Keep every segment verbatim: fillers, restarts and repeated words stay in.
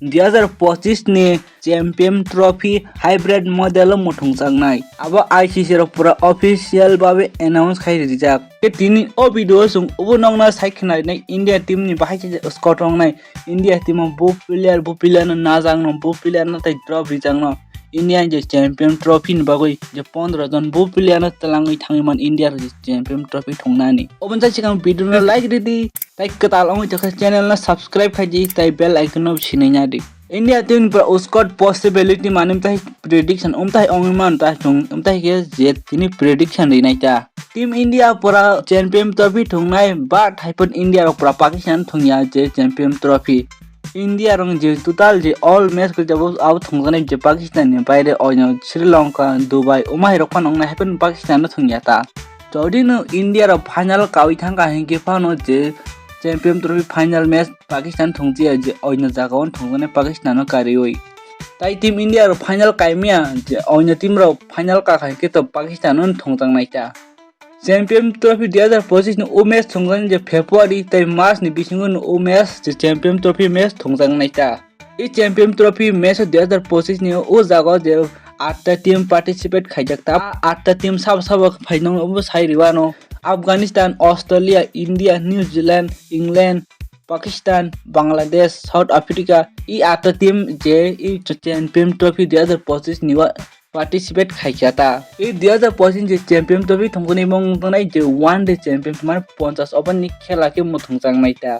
dui hazar pochis ni Champion Trophy hybrid model o muthungjaknai. Abo I C C rok pura official babe announce khai rijak. Khe tini o video o chwng ubo nokna sai khna rinai India team ni bahai se squad wngnai. India team o bo player, bo player no najak no, bo player no tai drop rijak no. India je Champion Trophy ni bagwi je pondro jon bo player no twlangwi thangwi man India je Champion Trophy thungnani. Oboni sai sikang video no like ridi, tai kwtal wngwi tongkha channel no subscribe khaidi, tai bell icon no sinai nadi. India team ni pura squad possibility mani umtai prediction umtai wngwi man ta chung umtai khe je tini prediction rinai ta. Team India pura Champion Trophy thungnai, but hai phano India rok pura Pakistan thungya je Champion Trophy. India rok je total je all match khe jabo abo thungjaknai je Pakistan ni baire oino Sri Lanka, Dubai, umai rok phano wngnai hai phano Pakistan no thungya ta. Jodi no India rok final kawi thangkha hinkhe phano je Champion Trophy final match Pakistan thungjiya je oino jaga o thungjaknai Pakistan no kariwi. Tai team India rok final kaimya je oino team rok final kakha hinkhe to Pakistan no thungjaknai ta. Champion Trophy dui hazar pochis ni o match thungjaknai je February tai March ni bisingo no o match je Champion Trophy match thungjaknai ta. I Champion Trophy match dui hazar pochis ni o jaga o je atta team participate khaijak ta. Atta team sabo sabo phainai obo sai riwano Afghanistan, Australia, India, New Zealand, England, Pakistan, Bangladesh, South Africa, i atta team je i Champion Trophy dui hazar pochis ni o participate khaikha ta. I dui hazar pochis je Champion Trophy thungkuni mung tongnai je one day champion mane ponchas over ni khela khe muthungjaknai ta.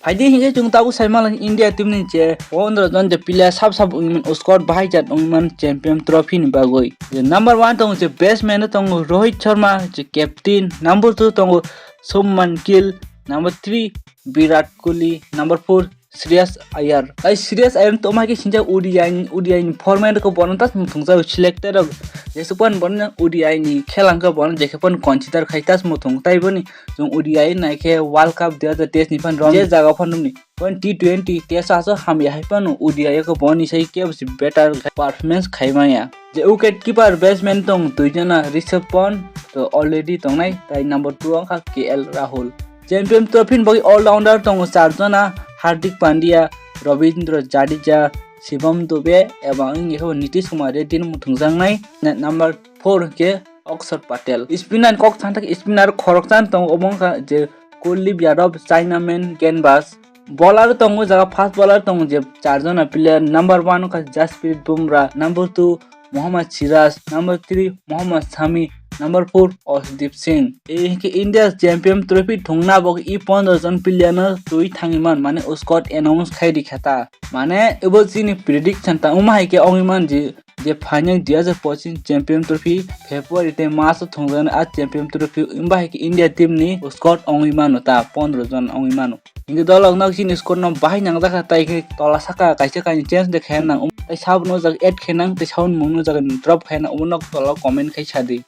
Phaidi hinkhe chwng tabuk sai mala India team ni je pondro jon je player sab sab wngman squad bahai jat wngman Champion Trophy ni bagwi. Je number one tongo je batsman tongo Rohit Sharma je captain, number two tongo Shubman Gill, number three Virat Kohli, number four Shreyas Iyer. Tai Shreyas Iyer tongma khe sinjak O D I ni, O D I ni format khe bono tas muthungsa selected rok jesuk pan bono O D I ni khela hwnkhe bono jekhe pan consider khai tas muthung tai boni chwng O D I nai khe World Cup dui hazar teis ni phan rom je jaga phan romni. Pon T twenty test aso hamya hai pano O D I khe boni sai kebo se better performance khai maya. Je wicket keeper batsman tong dui jona Rishabh Pant to already tongnai tai number two wngkha K L Rahul. Champion Trophy ni bagwi all-rounder tongo char jona, Hardik Pandya, Ravindra Jadeja, Shivam Dube, ebang wngya khe bo Nitish Kumar Reddy no muthungjaknai. Net number four hwnkhe Akshar Patel. Spinner kok thangthak spinner khoroksa tongo, obo wngkha je Kuldeep Yadav, Chinaman, Gennbas. Bowler tongo jaga fast bowler tongo je char jona player, number one wngkha Jasprit Bumrah, number two Mohammad Siraj, number three Mohammad Shami, number four Arshdeep Singh. Ei hinkhe India Champion Trophy thungna bo i pondro jon player no twi thangwi man, mane squad announce khai rikha ta. Mane ebo chini prediction ta wngma hai khe wngwi man je, je phainai dui hazar pochis Champion Trophy February tei March o thungjaknai a Champion Trophy wngma hai khe India team ni squad wngwi mano ta pondro jon wngwi mano. Hinkhe dolok nok chini squad no bahai nangjak kha, tai khe tola saka kaisa kainwi change de khe nang, um, tai sabo no jaga add khe nang, tai sabo mung no jaga drop khe nang, omo nok tola comment khai sadi.